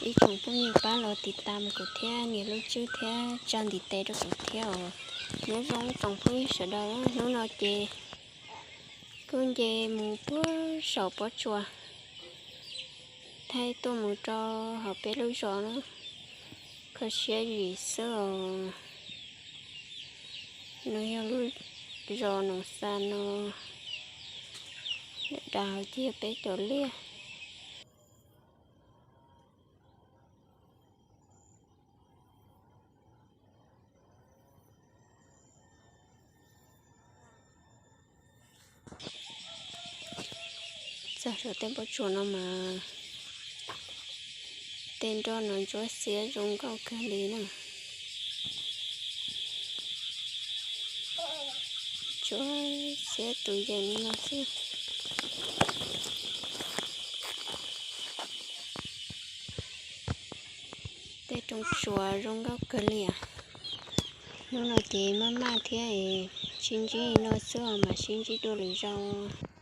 Ib tsoom phooj ywg pab los tiv tas kuv thiab nias lub tswb thiab tsa ntiv tes rau kuv thiab os. Nyob zoo tsoom phooj ywg sawv daws, hnub no ces kuj nce mus puag saum pob tsuas, thaij tuaj mus rau hauv peb lub zos na, kho siab zim xwb os. No yog lub zos Noom Xa no, dav hauv ces yog peb cov liaj. Txog saum tej pob tsuas no mas tej nroj no ntsuab xiab zoo nkauj kawg li na. Ntsuab xiab tus yees li no xwb. Tej roob tsuas zoo nkauj kawg li. Hnub no ces maj maj thiab, sib ntsib no xwb mas sib ntsib dua lwm zaus.